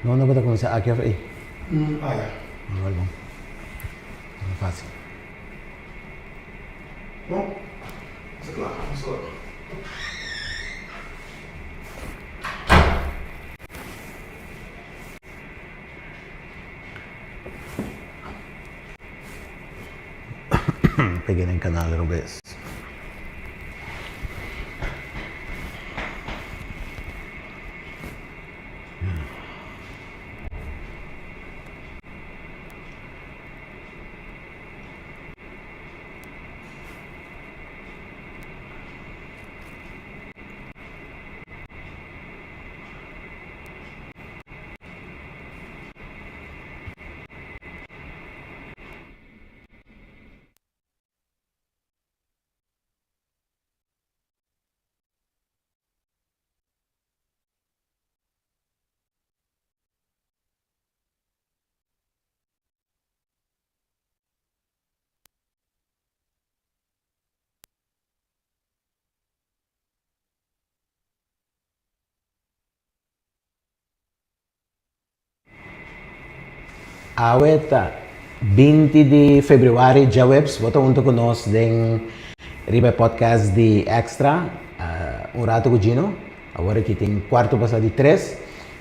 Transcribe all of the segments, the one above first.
No, no bo ta kuminsá aki òf ei? Aya. Igual bon. Ta fásil. Bon, nos ta kla. Nos ora. Peg'é den kanal robes. Awe ta 20 di februari djaweps bo ta hunto ku nos den riba e podcast di Extra Un Rato ku Gino. Awor aki tin kuarto pasa di tres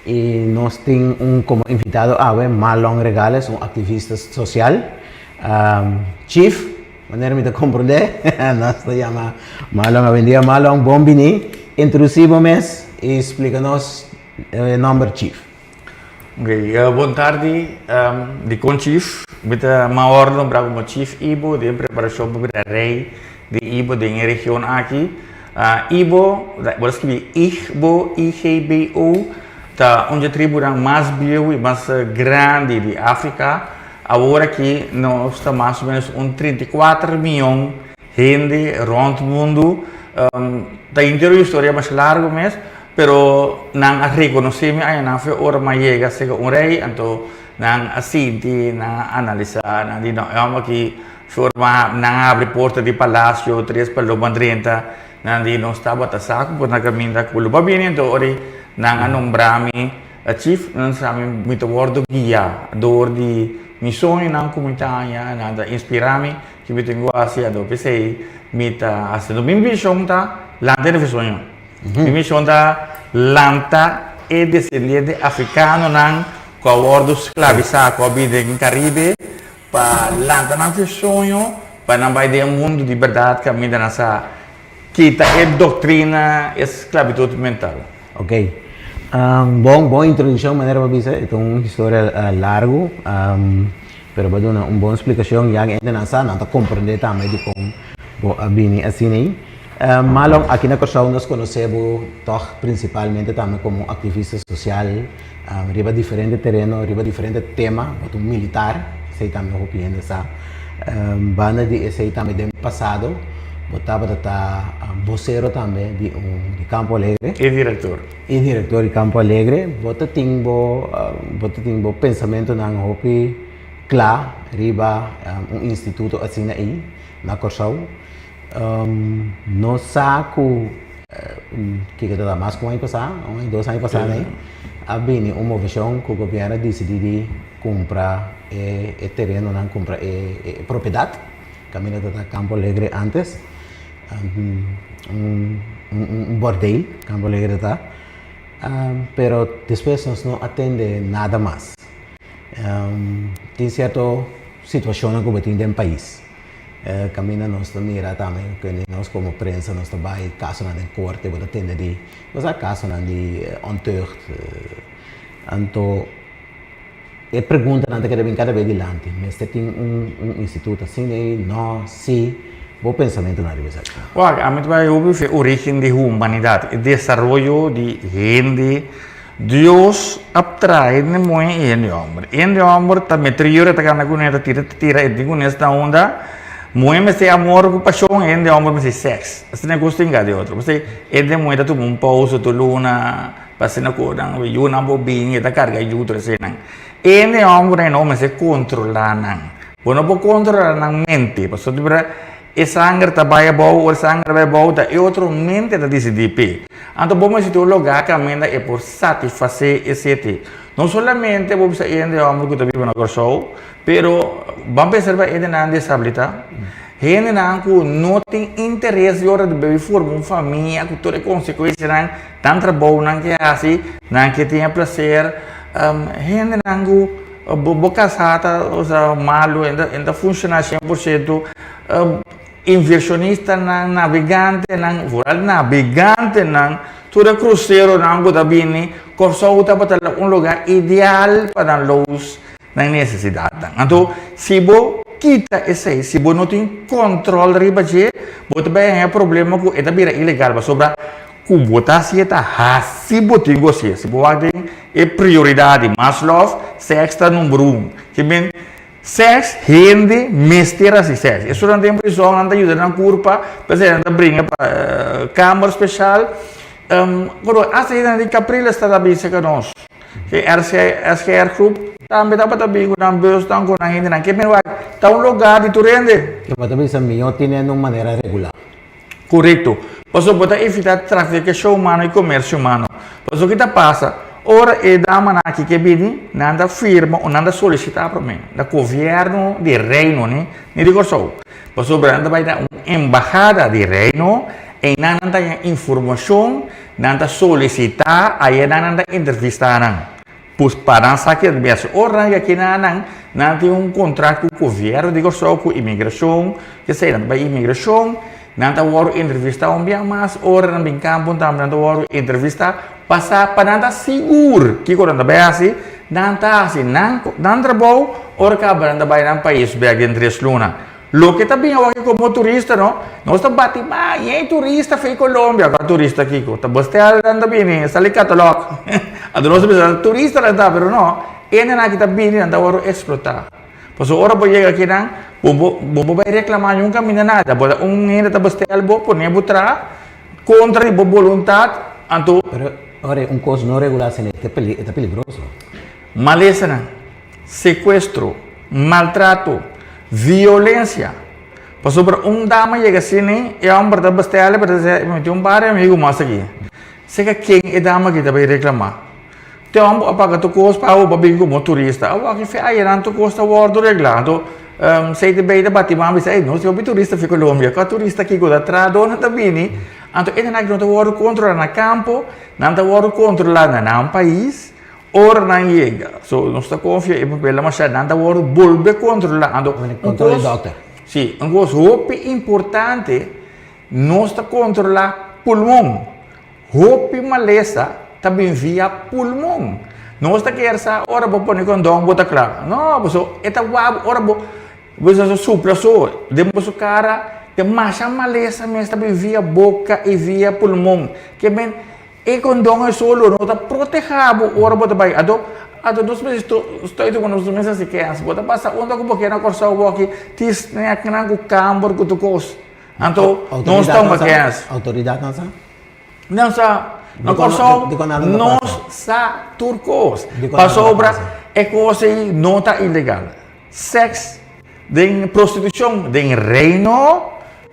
i nos tin un komo invitado awe Marlon Regales un aktivista sosial. Chief manera mi ta komprondé nos ta yama Marlon awendia. Marlon bon bini introdusi bo mes i splika nos e nòmber Chief. Ok, bon tardi. Dikon Chief? Mi ta ma wòrdu nombrá komo Chief Ibo den preparashon pa bira Rei di Ibo den e region aki. Ibo, bo ta skibi Igbo, I-G-B-O, ta un dje tribunan mas bieu i mas grandi di Afrika. Awor aki nos ta mas o ménos un 34 mion hende rònt mundu. Ta henter un historia mas largu mes. Pero nan a rekonosé mi añanan fe ora mi a yega serka un rei, anto nan a sinti, nan a analisá, nan a di, No, e hòmber aki forma, nan a habri porta di palasio, tres paloma a drenta, nan di, Nos tabata sa ku bo na kaminda ku lo bo a bini, anto ora nan a nombrá mi chief, nan sa mi, mi ta wòrdu guiá dor di mi soñonan ku mi ta haña, nan ta inspirá mi ki mi tin ku hasi, anto p'esei mi ta hasi. Mi vishon ta lanta e soño. Mi mishon ta lanta e desendiente afrikanonan ku a wòrdu sklabisá, ku a bini den Karibe, pa lanta nan su soño, pa nan bai den e mundu di bèrdat kaminda nan sa kita e doktrina, e sklabitut mental. Ok. Bon, bon introdukshon manera bo a bisa, e ta un historia largu, pero bo a duna un bon splikashon, ya hendenan sa, nan ta komprendé tambe dikon bo a bini asina ei. Marlon, aki na Kòrsou nos konosé bo tòg prinsipalmente tambe komo un aktivista sosial riba diferente tereno, riba diferente tema. Bo ta un militar, esei tambe hopi hende sa. Banda di esei tambe den pasado bo tabata ta bosero tambe di un di Campo Alegre. E direktor. E direktor di Campo Alegre. Bo ta tin bo bo ta tin bo pensamentunan hopi kla riba un instituto asina ei na Kòrsou. Nos sa ku kiko ta mas ku un aña pasá, un aña dos aña pasá nei, a bini un moveshon ku gobièrnu a disidí di kumpra e terenonan, kumpra e propiedat kaminda ta ta Campo Alegre ántes, un bordel Campo Alegre ta ta, pero despues nos no a tende nada mas. Tin sierto situashonnan ku bo tin den pais. Kaminda nos ta mira tambe kende nos komo prensa nos ta bai kasonan den korte bo ta tende di bo sa kasonan di ontucht anto e preguntanan ta keda bin kada bes dilanti mester tin un un instituto asina ei no si bo pensamentonan riba esaki. Wak ami ta bai hopi fe origen di humanidat e desaroyo di hende Dios a traha hende muhé i hende hòmber. Hende hòmber ta metriora, ta gana kuné, ta tira, ta tira, e tin kuné sta unda. Muhé mester amor ku pashon, hende hòmber mester sèks. Asina kos tin ka di otro. P'esei hende muhé ta tuma un pousa tur luna pa asina ku nan yunan por bini, e ta karga yu tur eseinan. Hende hòmber no mester kontrolá nan. Bo no por kontrolá nan mente, pasobra. E sanger ta bai abou, ora e sanger bai abou ta e otro mente ta disidí p'e. Anto bo mester tin un lugá kaminda e por satisfasé e sete. No solamente bo bisa hende hòmber ku ta biba na Kòrsou, pero ban pensa riba hendenan deshabilitá, hendenan ku no tin interes di ora di bai forma un famia ku tur e konsekuensianan, nan trabounan ke hasi, nan ke tin e plaser, hendenan ku bo kasá ta osea malu, e ta funshoná 100%, Inversionistanan, nabegantenan, vooral nabegantenan, tur e kruseronan ku ta bini, Kòrsou tabata un lugá ideal pa nan lous nan nesesidatnan. Anto, si bo kita esei, si bo no tin kòntròl riba dje, bo ta bai haña problema ku e ta bira ilegal, pasobra ku bo ta hasié ta hasi bo tin ku hasié. Si bo wak den e prioridat di Maslow, sèks ta number un. Ke men Sèks, hende mester hasi sèks. Esun nan den prizòn, nan ta yuda nan kurpa, p'esei nan ta bringa pa kamer speshal. Pero asta hende di Capriles ta ta bisa ku nos. E SGR groep tambe tabata bin ku nan bùsnan ku nan hendenan. Ke men wak, ta un lugá di tur hende. Ke bo ta bisa mihó tene na un manera regulá. Korekto. Pasobra bo ta evitá trafikashon humano i komersio humano. Pasobra ki ta pasa, ora e damanan aki ke bini, nan ta firma o nan ta solisitá promé na gobièrnu di Reino, ni di Kòrsou. Pasobra nan ta bai na un embahada di Reino, einan nan ta haña informashon, nan ta solisitá, ayanan nan ta entrevistá nan. Pues pa nan sa keda di biaha. Ora nan yega kina nan, nan tin un kontrakt ku gobièrnu di Kòrsou, ku imigrashon, kesei nan ta bai imigrashon, nan ta wòrdu entrevistá un bia mas, ora nan bin kampo tambe nan ta wòrdu entrevistá pa sa pa nan ta sigur kiko nan ta bai hasi, nan ta hasi nan nan trabou, ora kaba nan ta bai nan pais bèk den tres luna. Loke ta bin awor aki komo turista no, nos ta bati ma yei turista fei Colombia, kua turista kiko? Ta bestel nan ta bini, sali catalog. Anto nos ta bisa turista nan ta, pero no, hende nan aki ta bini nan ta wòrdu eksplotá. Pasobra ora bo yega akinan, bo bo bo bo bai reklamá niun kaminda nada, bo ta un hende ta bestel bo, pone bo traha kontra di bo boluntat, anto. Pero ora un kos no regulá asina e ta peligroso. Malesanan, sekuestro, maltrato, violensia. Pasobra un dama yega asina, e hòmber ta bestèl pero ta bisa, mi tin un par di amigu mas aki. Seka ken e dama aki ta bai reklamá? Te hòmber a paga tur kos pa abo pa bin komo turista. Awor aki fe ayanan tur kos ta wòrdu reglá. Anto CTB ta bati man bisa, ey nos tin hopi turista fi Colombia. Kua turista aki ku ta traha dor nan ta bini? Anto e nan aki no ta wòrdu kontrolá na kampo, nan ta wòrdu kontrolá na nan pais. Ora nan yega, so nos ta konfia e papel masha, nan ta wòrdu bolbe kontrolá. Anto, un Kontrol di kos, dòkter. sí, un kos hopi importante, nos ta kontrolá pulmon. Hopi malesa ta bin via pulmon. Nos ta kier sa ora bo pone kondon bo ta kla. No, pasobra e ta wak ora bo bo sa supla so den bo su kara, te masha malesa mes ta bin via boka i via pulmon. Ke men E kondon e solo no ta proteha bo ora bo ta bai. Anto, anto nos mester stoi ku nos mes hasi kens. Bo ta pasa unda ku bo ke na Kòrsou bo aki tin snèknan ku kamber ku tur kos. Anto nos ta un kens. Outoridatnan sa? Nan sa. Na Kòrsou nos sa tur kos. Pasobra e kos ei no ta ilegal. Sèks den prostitushon den Reino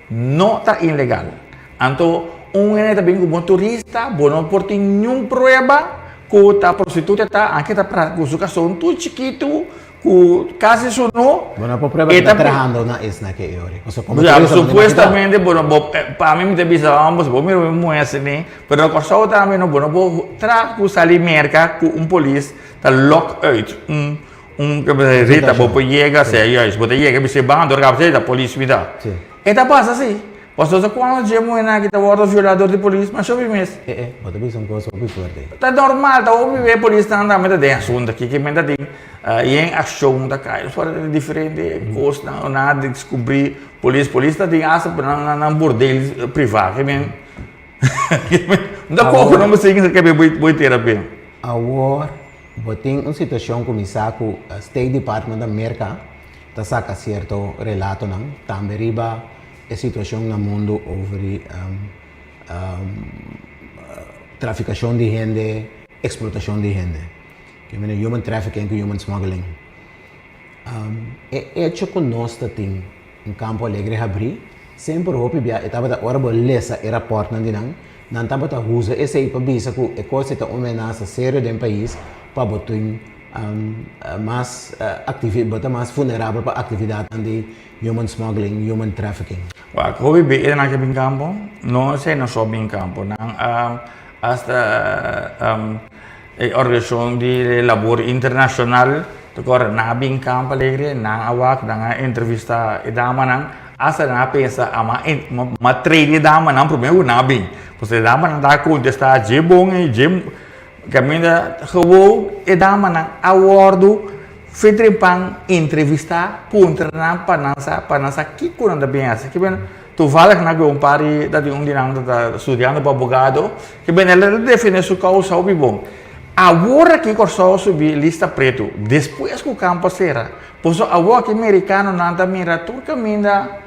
no ta ilegal. Anto un hende ta bin ku bo turista, bo no por tin niun prueba ku ta prostituta ta, anke ta pra ku su kason tur chikitu ku kasi su no. Bo no por prueba ku ta trahando na esnan ke e ora. Pasobra komo turista bo no tin Supuestamente bo no bo pa mi mi ta bisa amo bo mira un muhé asina, pero na Kòrsou tambe no bo no por traha ku sali Merka ku un polis ta lòk uit un Un Rita, bo por yega, sea juist, bo ta yega bisa e ban, dor kaba ta polis mi ta. E ta pasa si. Pasobra sa cuando dje muhernan aki ta wordo viola dor di polis, masha hopi mes. E e, bo ta bisa un cos hopi fuerte. Ta normal, ta hopi be polisnan tambe ta den asunto aki, ki men ta tin yen accion ta cay, nos por tin diferente cosnan, nan a descubri polis, polis ta tin hasta nan nan bordel priva, ki men, no ta poco no mester ke bo terapia. Awor Bo tin un situashon ku mi sa ku State Department na Merka ta saka sierto relatonan tambe riba e situashon na mundu over di trafikashon di hende, eksplotashon di hende. Ke mester human trafficking ku human smuggling. E echo ku nos ta tin un Campo Alegre habrí. Semper hopi bia e tabata ora bo lesa e rapòrtnan di nan, nan tabata usa esei pa bisa ku e kos ei ta un menasa serio den pais pa bo tin mas bo ta mas vulnerabel pa aktividatnan di human smuggling, human trafficking. Wak, hopi bia e nan ke bin kampo, no esei nan so bin kampo, nan a hasta E Organisashon di Labor Internashonal ta kòrda nan a bin Campo Alegre, nan a wak, nan a entrevistá e damanan, asta nan a pensa a ma train e damanan promé ku nan a bin. Pasobra e damanan ta kontestá dje bon i dje kaminda gewoon e damanan a wòrdu fetrimpan entrevistá puntra nan pa nan sa pa nan sa kiko nan ta bin hasi. Toevallig na un par di ta tin un di nan ta studiando pa abogado, ke bene el a defende su causa hopi bon. Awor aki Kòrsou a subi lista pretu, despues ku kampo a sera. Pasobra awor aki merikanonan ta mira tur kaminda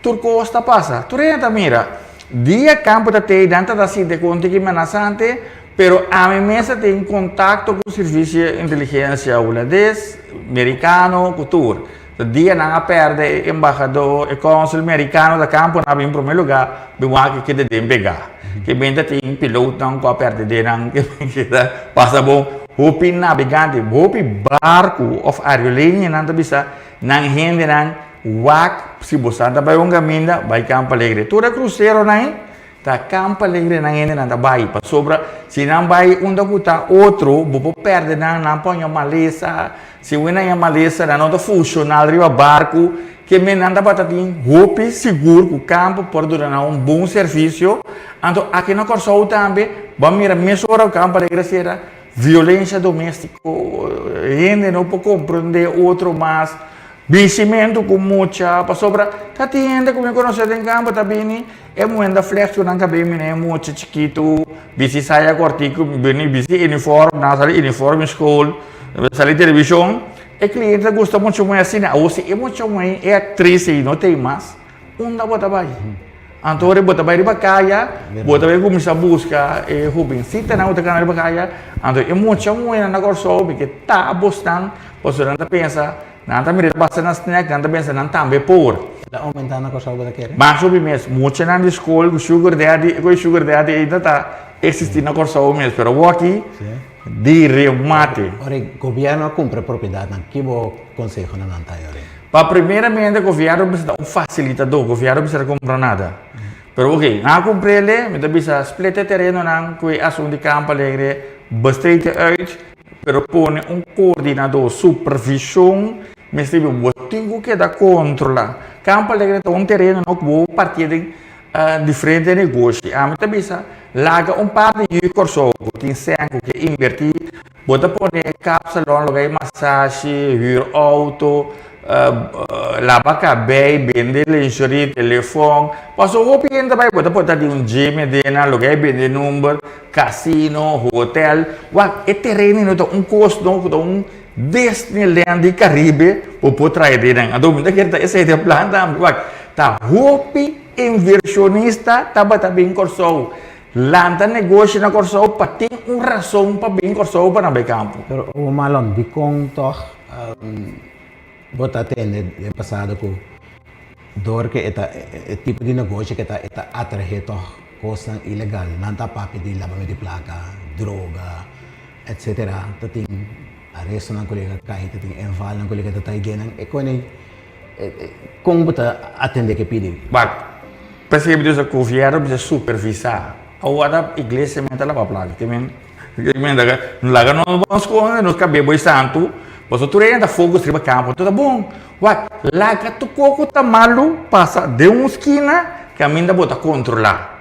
tur kos ta pasa. Tur hende ta mira. Dia kampo ta tei nan ta ta sinti ku un tiki menasante, pero ami mes ta tin kontakto ku servisio inteligensia hulandes, merikano, ku tur. Dia nan a perde e embahador, e consul mericano ta campo nan a bin prome lugar bin wak keda den pega. Ke bin ta tin pilootnan ku a perde den nan ke bin keda pasa bon. Hopi nabegante, hopi barco of aerolíneanan ta bisa nan hendenan wak si bo sa ta bai un caminda bai Campo Alegre. Tur e cruceronan ei Ta Campo Alegre nan hendenan ta bai pasobra si nan bai unda ku ta otro bo por perde nan, nan por haña malesa, si wen haña malesa nan no ta funshonal riba barku, ke men nan tabata tin hopi sigur ku Campo por duna nan un bon servisio, anto aki na Kòrsou tambe bo a mira mesora ku Campo Alegre sera violensia domestiko, hende no por komprende otro mas. Bishimentu ku mucha, pasobra ta tin hende ku mi konosé den kampo ta bini e muhé ta flex ku nan kabei mira e mucha chikitu bisti saya kòrtiku bini bisti uniform nan a sali uniform skol sali televishon e kliente ta gusta mucha muhé asina awor si e mucha muhé e aktris ei no tei mas unda bo ta bai anto ora bo ta bai riba kaya bo ta bai kuminsá buska e hobensitanan ku ta kana riba kaya anto e mucha muhénan na Kòrsou mi ke ta bosnan pasobra nan ta pensa Nan ta mira basta na snack, nan ta pensa nan tambe por. Ta aumenta na Kòrsou bo ta kere? Mas hopi mes, muchanan di skol ku sugar daddy, ku e sugar daddy ainda ta existi na Kòrsou mes, pero awor aki di remate. Ora e gobièrnu a kumpra e propiedatnan, ki bo konseho na nan ta yori? Pa primeramente gobièrnu mester ta un fasilitadó, gobièrnu mester ta kumpra nada. Pero oke, nan a kumpr'e, mi ta bisa split e terenonan ku e asuntu di Campo Alegre, besteed e uit, Pero pone un coordinador, supervision mester bin, bo tin cu keda controla. Campo Alegre ta un tereno no cu bo parti den diferente negoshi. Ami ta bisa laga un par di yu Corsou cu tin cen cu ke inverti, bo ta pone kapsalon, loke masashi, huur auto, Laba kabei, bende lingerie, telefon. Paso hopi hende ta bai bo ta por ta di un gym edena, loke ai bende number, casino, hotel. Wak, e tereno no ta un kos no ku ta un Disneyland di Caribe bo por trae den. Anto mi ta kere ta esei den plan tambe. Wak, ta hopi inversionista tabata bin Kòrsou. Lanta negoshi na Kòrsou pa tin un rason pa bin Kòrsou pa nan bai kampo. Pero omo Marlon, dikon tòg bo ta tende den pasado ku dor ke e ta e tipo di negoshi ke ta e ta atrahe tòg kosnan ilegal? Nan ta papia di labamento di plaka, droga, etsetera. Ta tin arestonan ku llega kai, ta tin envalnan ku llega ta tai den nan. E kone Kon bo ta atende ke pidi? Wak, p'esei bo ta gobièrnu mester supervisá. Awor iglesia men ta laba plaka. Ke men ke men ta laga nos bon skonde nos kab'é bo e santu pasobra tur hende ta focus riba kampo ta bon. Wak, laga tur kos ku ta malu pasa den un skina kaminda bo ta kontrolá.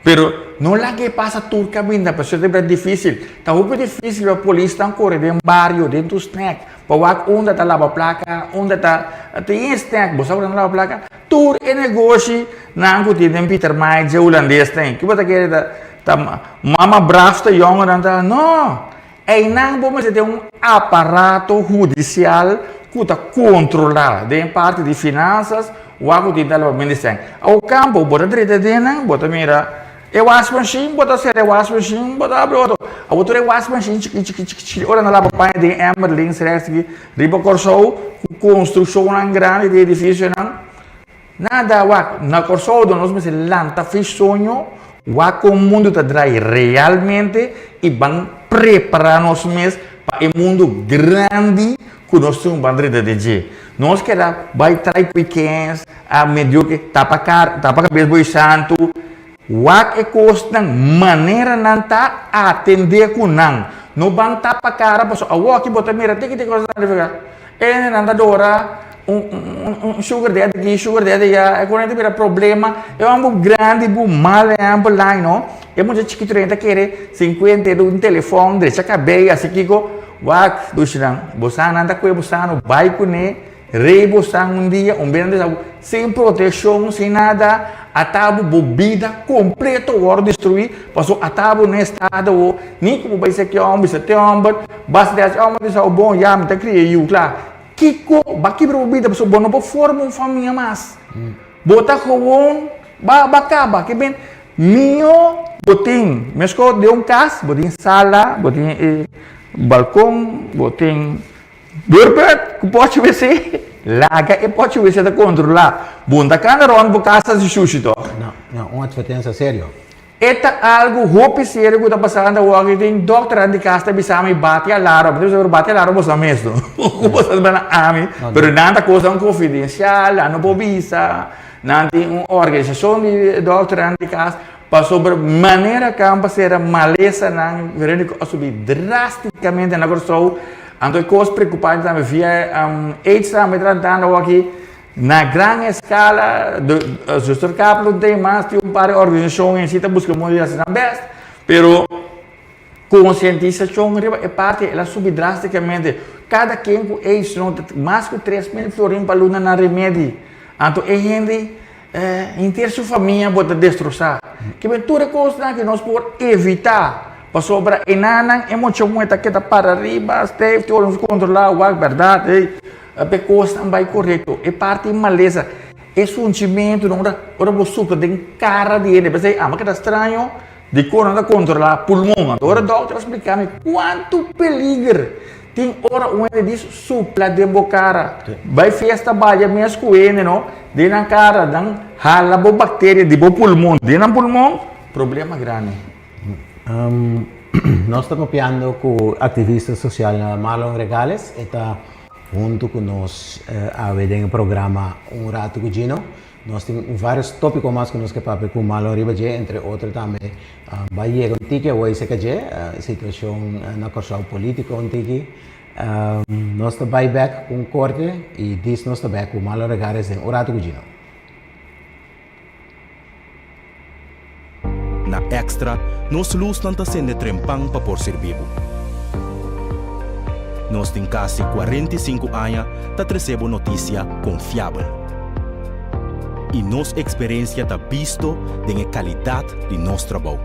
Pero no laga e pasa tur caminda pasobra ta bira dificil. Ta hopi dificil pa polisnan core den bario, den tur snack, pa wak unda ta laba placa, unda ta tin e snack, bo sa unda ta laba placa? Tur e negoshi nan cu tin den Pietermaai dje hulandes tin. Kiba ta kere ta ta mama braf ta yongernan ta no! Einan bo mester tin un aparato hudisial ku ta kontrolá den parti di finansas wak ku tin ta laba mendisen. Awo kampo bo ta drenta den nan bo ta mira e wasmashin bo ta sera e wasmashin bo ta abri otro. Awo tur e wasmashin chiki chiki chiki chiki ora nan laba paña den ember links rechts riba Kòrsou ku konstrukshonnan grandi di edifisionan. Nada, wak, na Kòrsou do nos mester lanta fi soño, wak kon mundu ta drai realmente i ban prepará nos mes pa e mundu grandi ku nos tin un ban drenta den dje. Nos keda bai trai ku e kens, a medioke, tapa kar, tapa kabes bo e santu, wak e kosnan manera nan ta atendé ku nan. No ban tapa kara pasobra awoki bo ta mira tiki tiki kos nan ta E nan ta dora un sugar daddy aki, sugar daddy aya, e kos nan ta bira problema, e homber grandi bu mal ehempel lai no, e mucha chikitu ta kere sinkuenta e un telefon drecha kabei asi kiko, wak dushinan bo sa nan ta kue bo sa no bai kune rei bo sa un dia un bes nan ta bisa bo sin protekshon sin nada ata bo bo bida kompleto wòrdu destruí pasobra ata bo no estado awo ni ku bo bai bisa ki homber bisa te homber. Basta di hasi ome di sa bon ya mi ta kria yu kla. Kiko ba kibra bo bida pasobra bo no por forma un famia mas. Bo ta gewoon ba ba kaba ke ben mio bo tin meskos den un kas bo tin sala bo tin e balkon bo tin deurput ku pochi wc laga e pochi wc ta kontrola bo no ta kanda rond bo kas ta shushi tok. No no un atvertensia serio. E ta algu hopi serio ku ta pasando awor aki tin dokternan di kas ta bisa mi bati alarma mi ta bisa pero bati alarma boso mes no ku boso ta bisa ami pero nan ta kosnan konfidensial nan no por bisa nan tin un organisashon di dokternan di kas pasobra manera kan pa sera malesanan verónico a subi drasticamente na Kòrsou anto e kos preokupante tambe via aids tambe ta tratando awor aki. Na gran escala, Zuster Kaplan tin mas tin un par di organisacion en si ta busca modo di haci nan best, pero concientisacion riba e parti el a subi drasticamente. Cada ken cu aids no ta mas cu 3000 florin pa luna na remedi. Anto e hende henter su famia bo ta destrosa. Kiben tur e cosnan aki nos por evita pasobra e nannan e mucha muhe ta keda para riba, stijf, tur nos controla wak berdad ey. P'e kosnan bai korekto. E parti malesa, e sunchimentunan ora ora bo supla den kara di hende, p'esei amo keda straño dikon nan ta kontrolá pulmon. Anto ora dòkter a splika mi kuantu peliger tin ora un hende di supla den bo kara. Bai fiesta baya mes ku hende no, den nan kara nan hala bo bakteria di bo pulmon den nan pulmon, problema grandi. Nos ta papiando ku aktivista sosial Marlon Regales, e ta Huntu ku nos awe den e programa Un Ratu ku Gino. Nos tin varios tópiko mas ku nos ke papia ku Marlon riba dje, entre otro tambe bai yega un tiki awor esei ka dje, situashon na Kòrsou polítiko un tiki. Nos ta bai bèk ku un korte i dis nos ta bèk ku Marlon Regares den Un Ratu ku Gino. Na Extra, nos lusnan ta sende trempan pa por sirbi bo. Nos tin kasi 45 aña ta trese bo notisia konfiabel. I nos eksperensia ta bisto den e kalidat di nos trabou.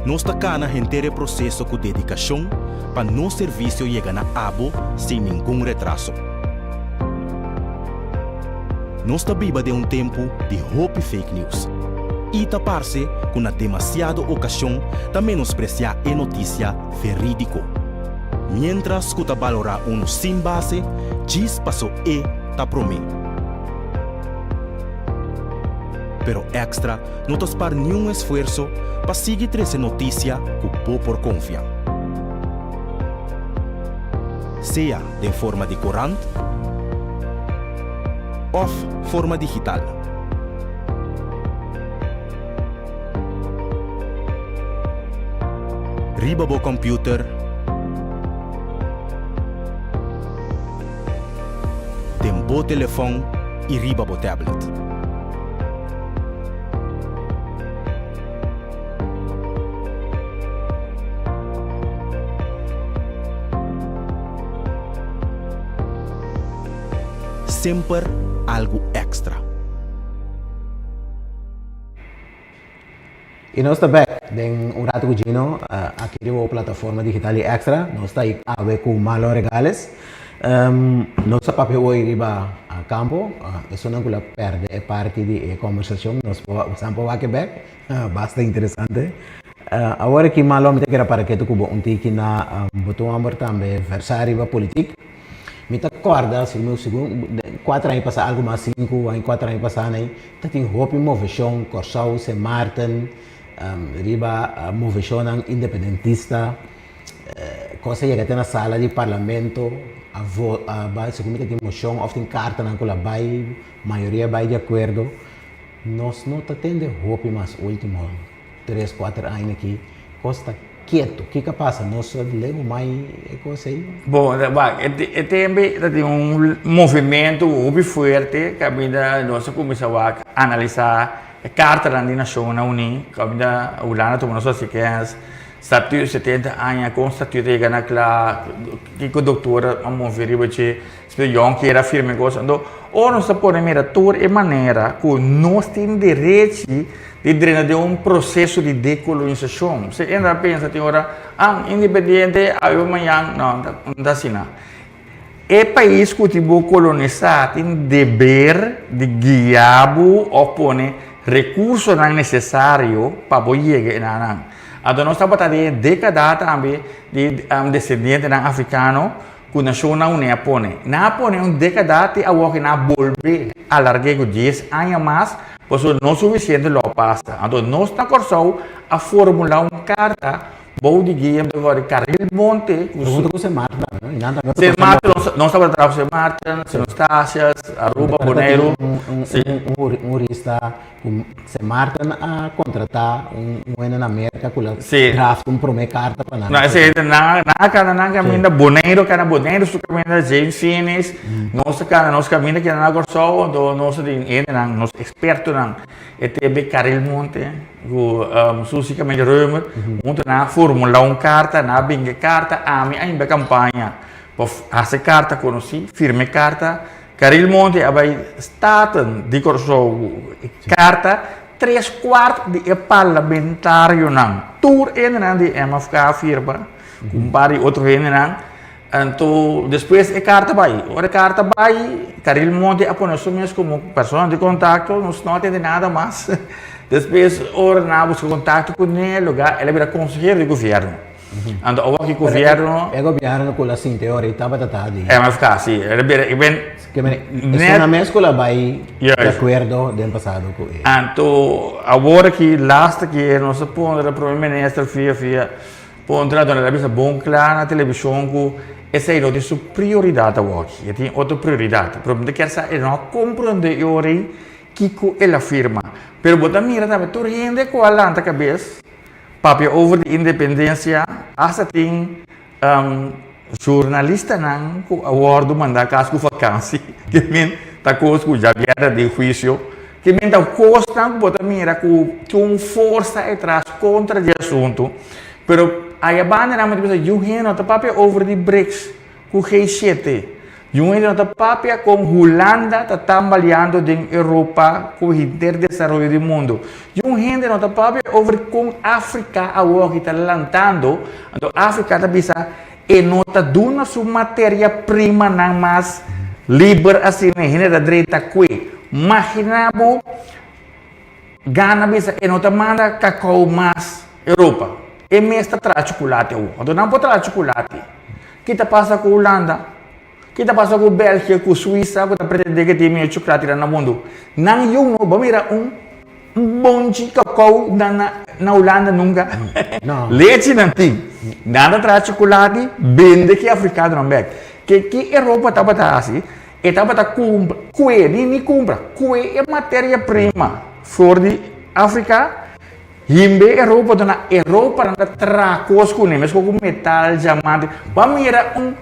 Nos ta kana henter e proseso ku dedikashon pa nos servisio yega na abo sin ningun retraso. Nos ta biba den un tempu di hopi fake news i ta parse ku na demasiado okashon ta menospresiá e notisia verídiko, miéntras ku ta balorá unu sin base djis paso e ta promé. Pero Extra no ta spar niun esfuerso pa sigui trese notisia ku bo por konfia. Sea den forma di korant òf forma digital. Riba bo kòmpiuter, den bo telefòn i riba bo tablet. Semper algu èkstra. I nos ta bek den un ratu ku Gino aki riba bo plataforma digital di Extra. Nos ta awe ku Marlon Regales. Nos a papia hoy riba campo. Esunnan ku la perde e parti di e kombersashon nos por san por wak e bek. Basta interesante. Awor aki Marlon mi ta kere para ketu ku bo un tiki na bo tur homber tambe versa riba politik. Mi ta kòrda, segun segun kuater aña pasá, algu mas sinku aña, kuater aña pasá nei, ta tin hopi moveshon, Kòrsou, Sint Maarten, riba moveshonnan independentista, kos a yega te na sala di parlamento, a vo a bai, segun mi ta tin moshon òf tin kartanan ku la bai, mayoria bai di akuerdo. Nos no ta tende hopi mas último tres, kuater aña aki, kos ta ketu. Kiko a pasa? Nos a leu mai e kos ei? Bon, wak, e tempu ei ta tin un movimentu hopi fuerte kaminda nos a kuminsá wak analisá e kartanan di Nashonnan Uní, kaminda Hulanda tuma nos hasi kens, statuut 70 aña, kon statuut a yega na kla, kiko doktor a move riba dje. Si Yon kier a firma e kos, anto ora nos ta pone mira tur e manera ku nos tin derechi di drenta den un proseso di dekolonisashon. Si hende a pensa tin ora, ah, independiente awe pa mañan, no, no ta asina. E pais ku tin bo kolonisá tin deber di guia bo òf pone rekursonan nesesario pa bo yega e nan. Anto nos tabata den e dékada tambe di desendientenan afrikano Ku Nashonnan Uní a pone. Nan a pone un dékada te awor ku nan a bolbe alarg'é ku dies aña mas, pasobra no sufisiente lo a pasa. Anto nos na Kòrsou a formulá un karta bou di guia di Caril Monte ku su. Huntu ku Sint Maarten tambe, no? I nan tambe Sint Maarten, nos tabata traha ku Sint Maarten, Sint Eustatius, Aruba, Boneiru. Un hurista Ku Sint Maarten a kontratá un hende na Merka ku la draft un promé karta pa nan. No, esei nan nan a kana nan kaminda, Boneiru a kana Boneiru su kaminda, James Finies, nos a kana nos kaminda keda na Kòrsou, anto nos a tin hendenan, nos ekspertonan, e tebe Karel Monte ku Susie Camille Römer, huntu nan a formulá un karta, nan a bin ku e karta, ami a himba e kampaña pa hasi e karta konosí, firma e karta. Caril Monte a bai Staten di Kòrsou ku e karta, tres kuart di e parlamentarionan, tur hendenan di MFK a firma, ku un par di otro hendenan, anto despues e karta bai. Ora e karta bai, Caril Monte a pone su mes komo persona di kontakto, nos no a tende nada mas. Despues ora nan a buska kontakto kuné, loga el a bira konsehero di gobièrnu. Anto awor ki gobierno. E gobierno ku la sinti ora i tabata ta di. MFK, si. E bira i ben. Ke men e sona mes ku la bai di akuerdo den pasado ku e. Anto awor ki laatste keer nos a pondra prome minister via via pondra anto el a bisa bon kla na televishon ku esei no tin su prioridat awor aki. E tin otro prioridat. Pero mi ta kier sa e no a komprende e ora ei kiko el a firma. Pero bo ta mira tambe tur hende ku a lanta kabes. Papia over di independencia, hasta tin journalistanan cu a wordo manda cas cu vakantie, ke men ta cos cu ya bier ta den huicio, ke men ta cosnan cu bo ta mira cu tin un forsa etras contra di asunto, pero aya banda nan bo ta bisa yu hende no ta papia over di BRICS cu G7. Yu hende no ta papia kon Hulanda ta tambaleando den Europa ku henter desaroyo di mundu. Yu hende no ta papia over kon Afrika awoki ta lantando, anto Afrika ta bisa e no ta duna su materia primanan mas liber asina, e hende ta drenta kue. Magina bo Gana bisa e no ta manda kakao mas Europa, e mes ta traha chukulati awo. Anto nan por traha chukulati. Ki ta pasa ku Hulanda? Ki ta pasa ku Belgia, ku Suisa ku ta pretende ke tin mihó chukulati na mundu? Nan yu no bo mira un bonchi kakao na na Hulanda nunka. Lechi nan tin. Nan ta traha chukulati, bende ki afrikanonan bek. Ke ki Europa tabata hasi? E tabata kumpra, kue, ni ni kumpra, kue e materia prima for di Afrika. Himbe e ropa ta na e ropanan ta traha kos kuné, meskos ku metal, diamante. Bo a mira un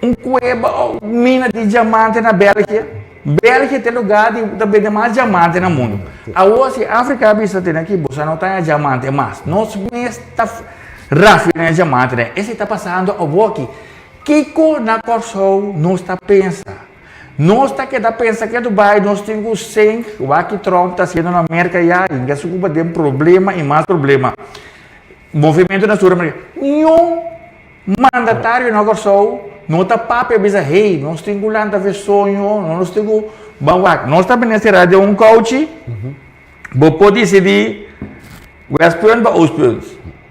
un kueba o mina di diamante na Belgia? Belgia ta e lugar di ta bende mas diamante na mundu. Awor si Afrika a bisa tene aki boso no ta haña diamante mas, nos mes ta rafina e diamantenan. Esei ta pasando awoki. Kiko na Kòrsou nos ta pensa? Nos ta keda pensa ke Dubai nos tin ku sink wak ki Trump ta hasiendo na Merka ya i ke su kuba den problema i mas problema. Movimento na Sur Amerika. Niun mandatario na Kòrsou no ta papia bisa hey nos tin ku lanta fe soño nos tin ku ban wak. Nos ta bini sera den un kouchi bo por disidí Westpunt pa Oostpunt.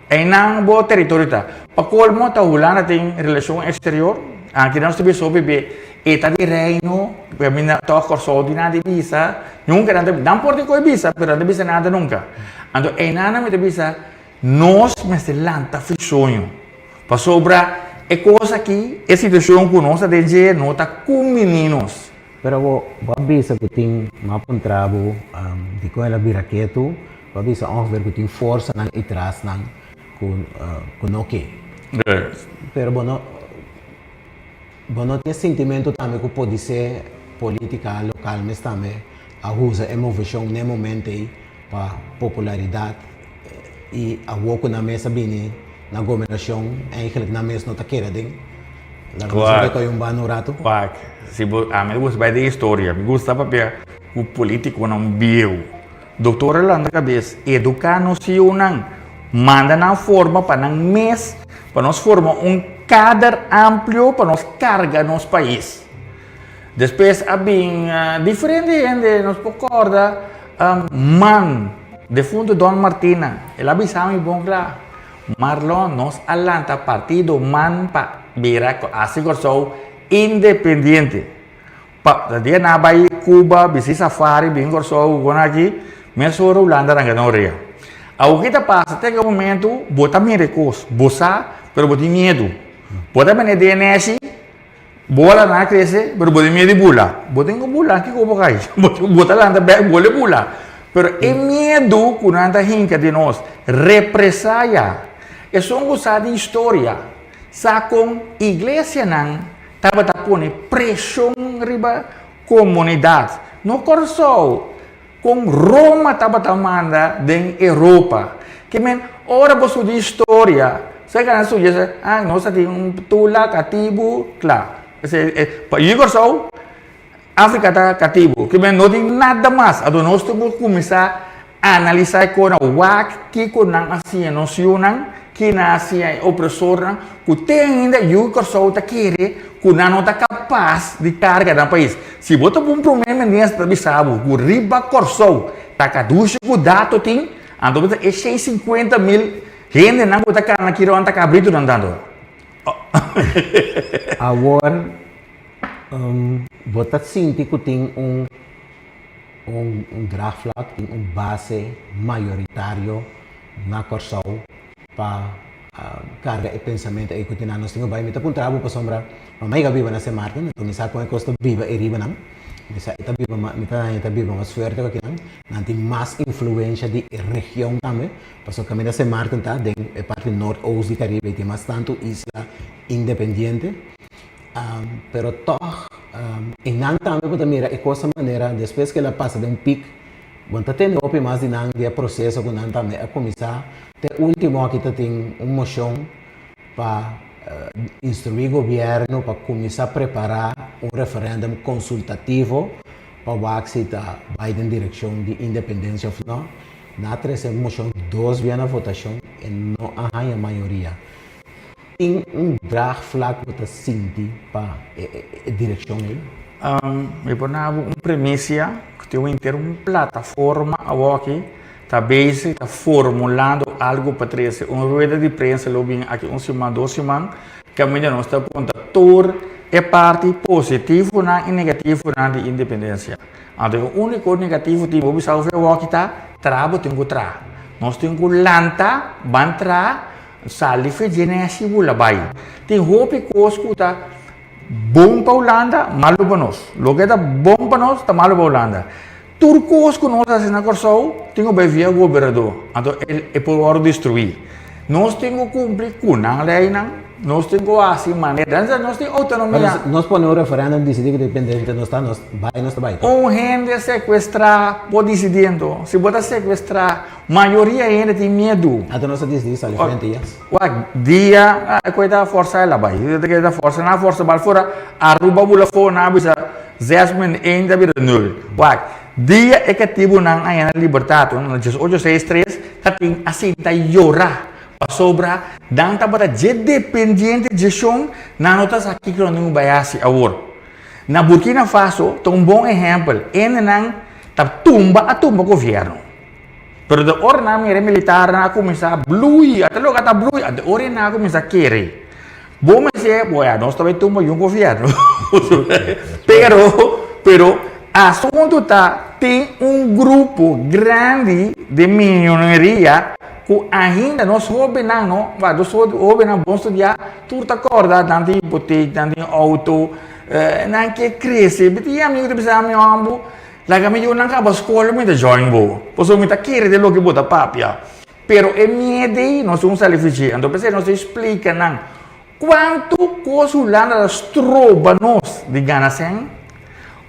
Einan bo teritorio ta. Pa kolmo ta Hulanda tin relashon eksterior. Aki nos ta bisa hopi be e ta di reino, pero mi na tòg Kòrsou di nan di bisa, nunka nan ta nan por tin ku e bisa, pero nan ta bisa nada nunka. Anto einan mi ta bisa nos mester lanta fi soño, pasobra e kos aki, e situashon ku nos ta den dje no ta kumbiní nos. Pero bo bo a bisa ku tin m'a puntra bo dikon el a bira ketu, bo a bisa ongeveer ku tin forsanan i trasnan ku ku no ke. Pero bo no bo no tin e sintimentu tambe ku podisé politika lokal mes tambe a usa e moveshon n'e momento ei pa popularidat i awor ku nan mes a bini na gobernashon eigenlijk nan mes no ta keda den. Laga nos a rekohe un banda un ratu. Wak, si bo, ami ta gusta bai den historia, mi gusta papia ku politikonan bieu. Doktor a lanta kabes, eduká nos yunan, manda nan forma pa nan mes, pa nos forma un kader amplio pa nos karga nos pais. Despues a bin diferente hende, nos por kòrda man defunto Don Martina, el a bisa mi bon kla, Marlon nos a lanta partido man pa bira hasi Kòrsou independiente. Pa ta dia nan a bai Cuba, bisti safari, bin Kòrsou, kon aki, mesora Hulanda ranka nan orea. Awor ki ta pasa te ki momento bo ta mira e kos, bo sa, pero bo tin miedu. Bo ta bini den nèshi, Bola nan a crece, pero bo tin miedu di bula. Bo tin cu bula, kico bo cay? Bo ta lanta bek, bo le bula. Pero e miedu cu nan ta hinca den nos, represaya. Esun cu sa di historia, sa con iglesianan tabata pone presion riba comunidad. No Corsou, Kon Roma tabata manda den Europa. Ke men, ora bo studia historia, sa ke nan studia sa, ah, nos a tin un tula, katibu, kla. Pa yu Kòrsou, Afrika ta katibu. Ke men, no tin nada mas. Anto nos tin ku kuminsá analisá e kosnan, wak kiko nan a siña nos yunan, ki nan a siña e opresornan, ku te ainda yu Kòrsou ta kere ku nan no ta kapas di karga nan pais. Si bo ta un prome minister ta bisa bo ku riba Kòrsou ta kadushi ku dato tin, anto bo ta e 650 mil hendenan ku ta kana aki rònt ta kabritunan tantu. Awor bo ta sinti ku tin un un draagvlak, tin un base mayoritario na Kòrsou pa karga e pensamentu ei ku tin nan. Nos tin ku bai, mi ta puntra bo pasobra mama yega biba na Sint Maarten, anto mi sa kon e kos ta biba ei riba nan. Mi sa e ta biba mas, mi ta haña e ta biba mas fuerte ku akinan. Nan tin mas influensha di e region tambe, pasobra kaminda Sint Maarten ta den e parti noordoost di Karibe i tin mas tantu isla independiente. Pero tòg einan tambe bo ta mira e kos manera despues ku el a pasa den un pik, Bo ta tende hopi mas di nan di e proseso ku nan tambe a kuminsá. Te último aki ta tin un moshon pa instruí gobièrnu pa kuminsá prepará un referèndum konsultativo pa wak si ta bai den direkshon di independensia òf nò. Nan a trese e moshon dos bia na votashon e no a haña mayoria. Tin un draagvlak bo ta sinti pa e direkshon ei? Mi por na bo un premisia ku tin un henter un plataforma awoki ta bezig ta formulando algu pa trese un rueda di prensa lo bin aki un siman dos siman kaminda nos ta konta tur e parti positivonan i negativonan di independensia. Anto e uniko negativo tin bo bisa ofe awoki ta traha bo tin ku traha. Nos tin ku lanta ban traha Sali fe dje nèshi bula bai. Tin hopi kos ku ta bon pa Hulanda, malu pa nos. Loke ta bon pa nos, ta malu pa Hulanda. Tur kos ku nos hasi na Kòrsou tin ku bai via gobernador, anto e por wòrdu destruí. Nos tin ku kumpli ku nan leinan, nos tin ku hasi manera, nos tin outonomia. Nos pone un referèndum disidí ku independiente nos ta, nos bai nos ta bai. Un hende sekuestrá por disidí anto. Si bo ta sekuestrá Mayoria hende tin miedu. Anto nos a disidí sali frente yes. Wak, dia e koe ta forsa el a bai. E koe ta forsa, nan a forsa bal fora, Aruba bula afó, nan a bisa zes min één ta bira nul. Wak, dia e katibunan a yena libertat, na diesocho seis tres, ta tin a sinta yora, pasobra nan tabata dje dependiente dje shon, nan no ta sa kiko nan tin ku bai hasi awor. Na Burkina Faso ta un bon ehèmpel, hendenan ta tumba a tumba gobièrnu. Pero de ora nan mira e militarnan a kuminsá blui, ata loke a ta blui, de ora nan a kuminsá kere. Bo mester, bo ya, nos ta bai tumba yun gobierno. Pero, pero asunto ta tin un grupo grandi di miyoneria ku ainda nos hobennan no, wa nos hobennan bon studiá, tur ta kòrda nan tin hipotek, nan tin outo, nan ke krese. Mi tin amigu ta bisa mi hòmber, laga mi yunan kaba skol mi ta join bo, pasobra mi ta kere den loke bo ta papia. Pero e miedo ei nos un sali fichi. Anto p'esei nos ta splika nan kuantu kos Hulanda ta stroba nos di gana sèn,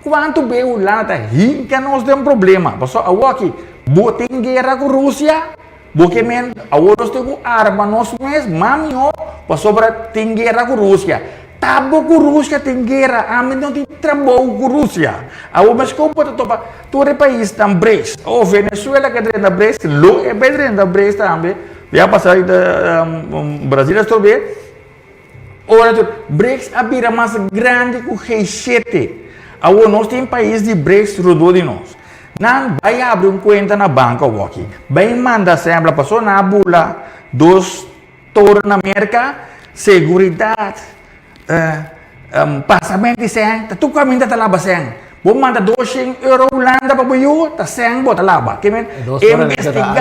kuantu be Hulanda ta hinka nos den problema. Pasobra awoki bo tin guera ku Rusia, bo ke men awor nos tin ku arma nos mes mas mihó pasobra tin guera ku Rusia. Ta bo ku Rusia tin guera, ami no tin trabou ku Rusia. Awor meskos bo ta topa tur e paisnan BRICS. Oh, Venezuela ke drenta BRICS, lo e bai drenta BRICS tambe. Ya pasa Brasil a strobe. Ora tur BRICS a bira mas grandi ku G7. Awor nos tin pais di BRICS rodó di nos. Nan bai habri un kuenta na banko awoki. Bai manda sembla pasobra nan a bula dos Tur na Merka, seguridat, pasament di sèn, ta tur kaminda ta laba sèn. Bo manda doshen euro Hulanda pa bo yu, ta sèn bo ta laba. Ke men investigá.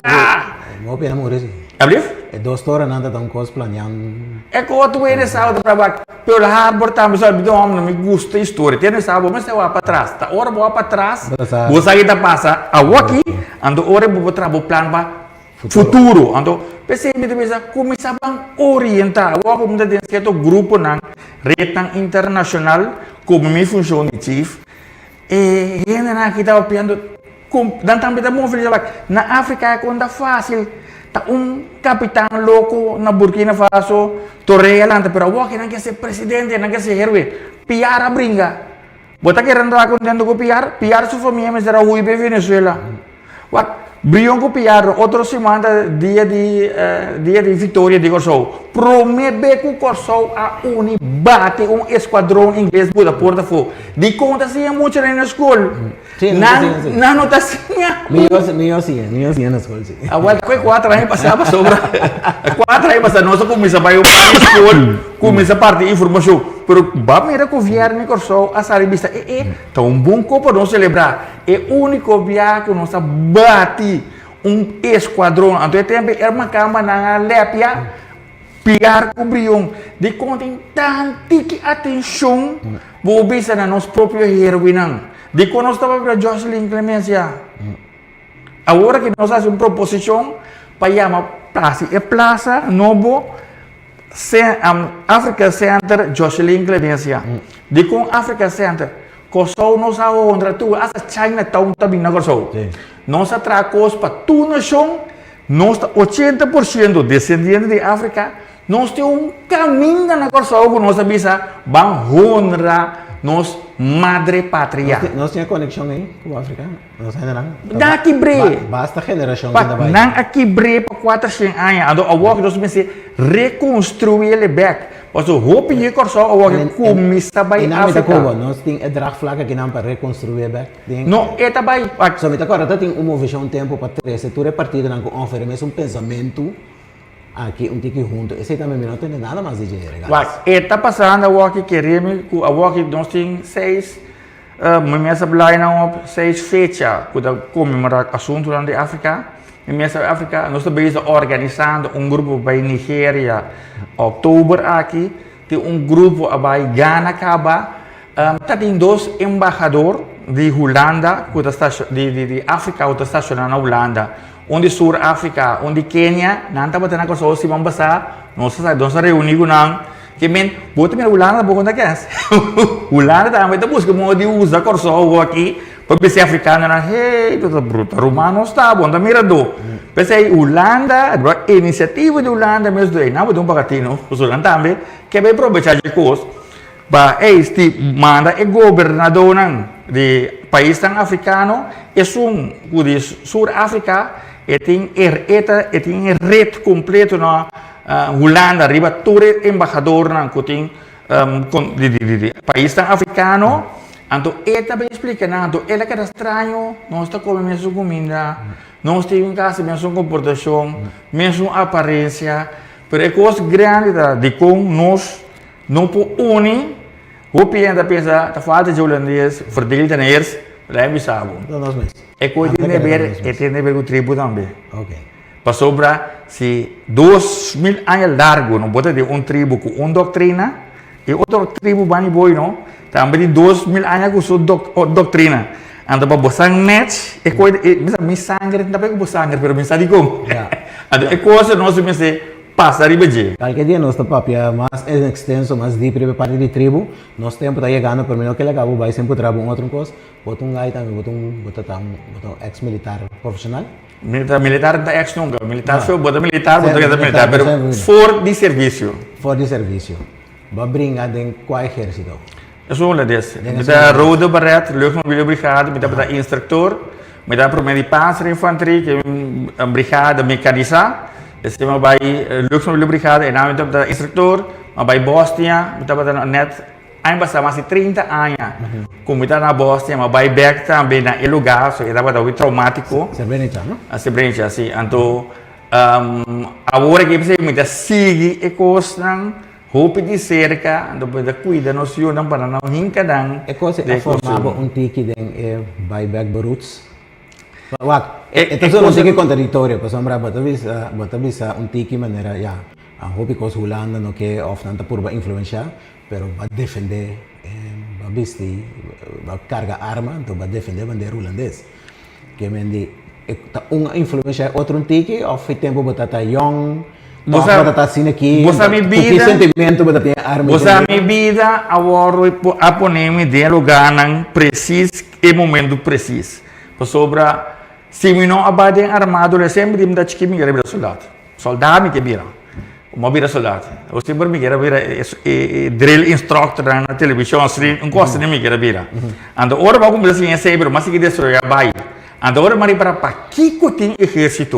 Bo pena muri si. Ablief? E dos torennan ta ta un kos planean. E kos tu wene sa ta wak Pearl Harbor tambe sa mi homber mi gusta historia. Tene sa bo mester wak patras. Ta ora bo wak patras, bo sa ki ta pasa awoki, anto ora bo traha bo plan pa Futuro. Anto, p'esei mi ta bisa, kuminsá ban orientá. Awor ku mi ta den sierto gruponan, retnan internashonal, komo mi funshon di chief, e hendenan aki ta papiando, nan tambe ta move wak, na Afrika e kon ta fásil, ta un kapitan loko na Burkina Faso, Torea lanta, pero awor aki nan ke ser presidente, nan ke ser héroe. Piar a bringa. Bo ta kere andá kontento ku Piar? Piar su famia mester a hui pa Venezuela. Wak, Brion ku Piar otro siman ta dia di dia di viktoria di Kòrsou. Promé be ku Kòrsou a uni bati un eskuadron ingles buta porta afó. Dikon ta siña muchanan na skol? Nan nan no ta siña. Mi yo mi yo siña, mi yo siña na skol si. Awel ku e kuater aña pasá pasobra kuater aña pasá nos a kuminsá bai un skol kuminsá parti informashon. Pero ba mira gobièrnu di Kòrsou a sali bisa e e ta un bon kos pa nos selebrá. E úniko bia ku nos a bati un eskuadron, anto e tempu e makambanan a lepia piar ku brion. Dikon tin tantiki atenshon bo bisa na nos propio héroenan? Dikon nos ta papia Jocelyn Clemencia? Awor aki nos a hasi un proposishon pa yama hasi e plasa nobo Africa Center Jocelyn Clemencia. Dikon Africa Center? Kòrsou nos a honra tur, asta China Town ta bini na Kòrsou. Nos a traha kos pa tur nashon, nos ta 80% desendiente di Afrika, nos tin un kaminda na Kòrsou ku nos a bisa ban honra nos madre patria. Nos tin e konekshon ei ku Afrika? Nos hendenan? Nan a kibr'é. Basta generashon ku ta bai. Nan a kibr'é pa 400 aña, anto awor nos mester rekonstruí el bèk. Paso hopi di Kòrsou awor ke kuminsá bai I nan mi ta Afrika. koba, nos tin e draagvlak akinan pa rekonstruí bèk den. No, e ta bai. So mi ta kòrda ta tin un moveshon un tempu pa trese tur e partidonan ku òfer e mesun pensamentu aki un tiki huntu. Esei tambe mi no tende nada mas di dje, regardless. Wak, e ta pasando awor ki kere mi ku awor ki nos tin seis, mi mes a blai nan op seis fecha ku ta konmemorá asuntunan di Afrika. Mi mes a Afrika, nos ta bezig organisando un grupo pa bai Nigeria oktober aki, tin un grupo a bai Ghana kaba, ta tin dos embahador di Hulanda ku ta di di di Afrika ku ta stashoná na Hulanda, un di Sur Afrika, un di Kenia, nan tabata na Kòrsou siman pasá, nos a nos a reuní ku nan, ke men bo ta mira Hulanda bo konta kens, Hulanda tambe ta buska modo di usa Kòrsou aki. Pa bisa e afrikanonan, hey, ta bruta ruman nos ta, bo no ta mira do. P'esei Hulanda, inisiativa di Hulanda mes do, nan bo tin un pakatino, pasobra nan tambe ke bai probechá dje kos pa ey sti manda e gobernadónan di paisnan afrikano, esun ku di Sur Afrika e tin e ta e tin e ret kompleto na Hulanda riba tur e embahadornan ku tin di di paisnan afrikano. Anto e ta bin splika nan, anto el a keda straño, nos ta kome mesun kuminda, nos tin kasi mesun komportashon, mesun aparensia, pero e kos grandi ta dikon nos. No por uni, hopi hende ta pensa ta falta dje hulandes, verdeeld en heers, laga mi bisa bo. Ta nos mes. E koe tin de ber, e tin de ber ku tribu tambe. Ok. Pasobra si 2000 aña largu no bo ta den un tribu ku un doktrina, e otro tribu bani boi no, tambe tin 2000 aña ku su doktrina. Anto pa bo san match, e koe, mi sangre no ta bai ku bo sangre, pero mi sa dikon. Anto e kos nos mester Pasa riba dje. Kalke dia nos ta papia mas en extenso, mas dip riba e parti di tribu. Nos tempu ta yegando, pero mi no kere laga bo bai sin putra bo un otro kos. Bo ta un gai tambe, bo ta un, bo ta ta un, bo ta un ex militar profesional? Militar, militar no ta ex nunca. Militar so, bo ta militar, bo ta keda militar, pero for di servicio. For di servicio. Bo a bringa den kua ehersito? Esun hulandes. Mi ta Rode Baret, Luchtmobiele Brigade, mi tabata instructor. Mi ta prome di Panzerinfanterie, ke un brigade mekanisá. Despues mi a bai Luchtmobiele Brigade, einan mi tabata instructor. Mi a bai Bosnia, mi tabata net aña pasá mas di 30 aña ku mi ta na Bosnia. Mi a bai bèk tambe na e lugá, so e tabata hopi traumatiko. Srebrenica, no? Srebrenica, si. Anto awor aki mi ta sigui e kosnan. Hopi di serka, anto bo ta kuida nos yunan pa nan no hinka nan E kos den a forma bo kosum. un tiki den e bai bek bo roots? Wak, E e ta e sona un kos tiki kontradiktorio, pasobra bo ta bisa bo ta bisa un tiki manera ya, hopi kos Hulanda no ke òf nan ta purba influenshá, pero bo a defendé, bo a bisti, bo a karga arma, anto bo a defendé bandera hulandes. Ke men di e ta un a influencia e otro un tiki of e tempo bo ta ta yong Bo of sa bo ta ta asina aki bo sa mi ku ki bida sentimento bo ta tin e arma bo sa mi den bida awor a pone mi den lugarnan precies e momento precies pasobra si mi no a bai den armado semper di mi ta chiki mi kere bira soldat. Soldá mi ke bira. Como a bira soldá. Bo semper mi kier a bira e drill instructor nan na televishon, asina un kos asina mi kier a bira. Anto ora bo a kuminsá siña esei pero mas sigui desaroyá bai. Anto ora mi a ripara pakiko tin ehérsito.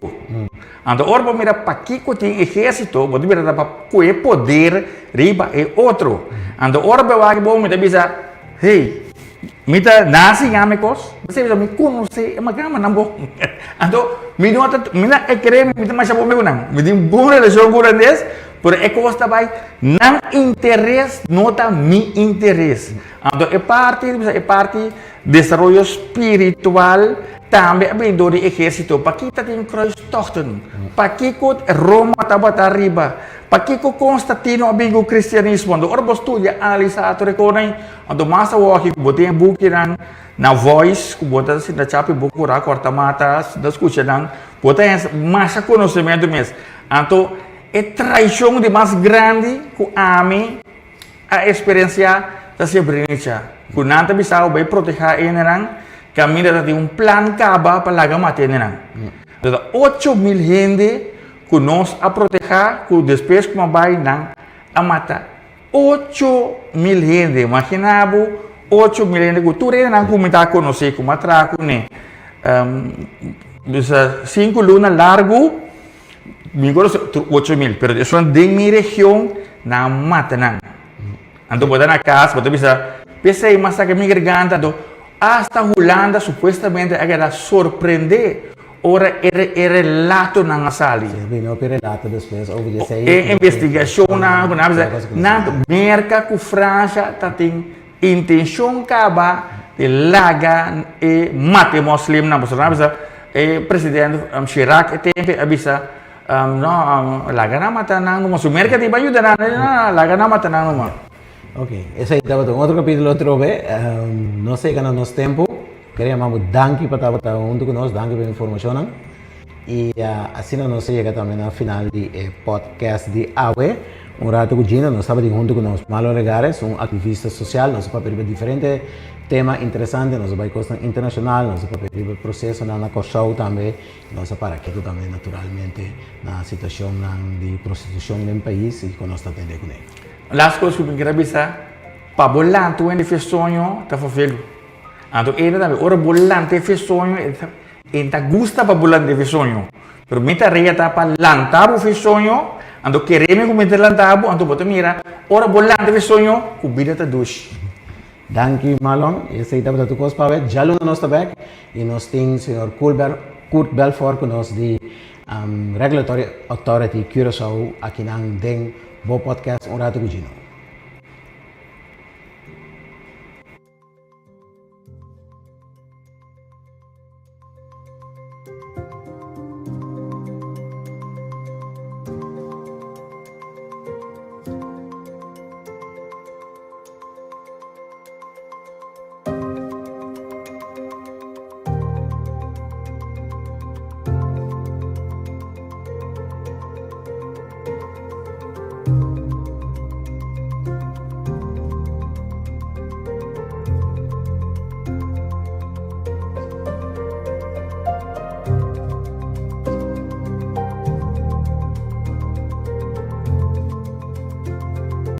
Anto ora bo mira pakiko tin ehérsito bo ta mira ta pa kohe poder riba e otro. Anto ora bo wak bo mi ta bisa hey. Mi ta nasi siña mi kos, mi sa bisa mi konosé e magamanan bon. Anto mi no ta, mi na e kere mi ta masha bon ku nan. Mi tin bon relashon ku hulandes, pero e kos ta bai nan interes no ta mi interes. Anto e parti, mi bisa e parti desaroyo spiritual tambe a bini dor di ehérsito. Pakiko ta tin kruistochten? Pakiko Roma tabata riba? Pakiko Konstantino a bin ku kristianismo? Anto ora bo studia, analisá tur e kosnan. Anto mas awor aki ku bo tin e bukinan na voice ku bo ta sinta chapi bo kura kòrta mata sinta skucha nan bo ta haña masha konosementu mes. Anto e traishon di mas grandi ku ami a eksperensiá ta Srebrenica ku nan ta bisa bo bai protehá hendenan kaminda ta tin un plan kaba pa laga mata hendenan. Anto ta 8000 hende ku nos a protehá ku despues ku a bai nan a mata 8000 hende, imagina bo 8000 hende ku tur hendenan ku mi ta konosé, ku mi a traha kuné. Bisa sinku luna largu mi konosé tur 8000, pero esun den mi region nan a mata nan. Anto bo ta na kas bo ta bisa p'esei mi a saka mi garganta, anto asta Hulanda supuestamente a keda sorprendé Ora e relatonan a sali. Sí, bini hopi relato despues over di esei. E investigacionnan cu nan a bisa, nan Merca cu Francia ta tin intencion caba di laga e mata e moslimnan. Pasobra nan a bisa e president Chirac e tempo a bisa no laga nan mata nan numa. Su Merca tin pa yuda nan, no laga nan mata nan numa. Ok, esei tabata un otro capítulo atrobe. Nos a yega na nos tempo. Kere yama bo danki pa tabata huntu ku nos, danki pa e informashonnan. I asina nos a yega tambe na final di e podcast di awe. Un rato ku Gina, nos tabatin huntu ku nos Marlon Regares, un aktivista sosial. Nos a papia riba diferente tema interesante, nos a bai kosnan internashonal, nos a papia riba prosesonan na Kòrsou tambe. Nos a para ketu tambe naturalmente na situashonnan di prostitushon den pais i kon nos ta atendé kuné. Last kos ku mi kier a bisa, pa bo lanta wende fe soño ta fafelu. Anto e ta tambe ora bo lanta e fe soño e ta e ta gusta pa bo lanta e fe soño. Pero mi tarea ta pa lanta bo fe soño, anto kere mi ku mi ta lanta bo, anto bo ta mira ora bo lanta e fe soño ku bida ta dushi. Danki Marlon, esei tabata tur kos pa awe. Djaluna nos ta bek i nos tin señor Kurt Belfort ku nos di Regulatory Authority Curaçao akinan den bo podcast Un Rato ku Gino.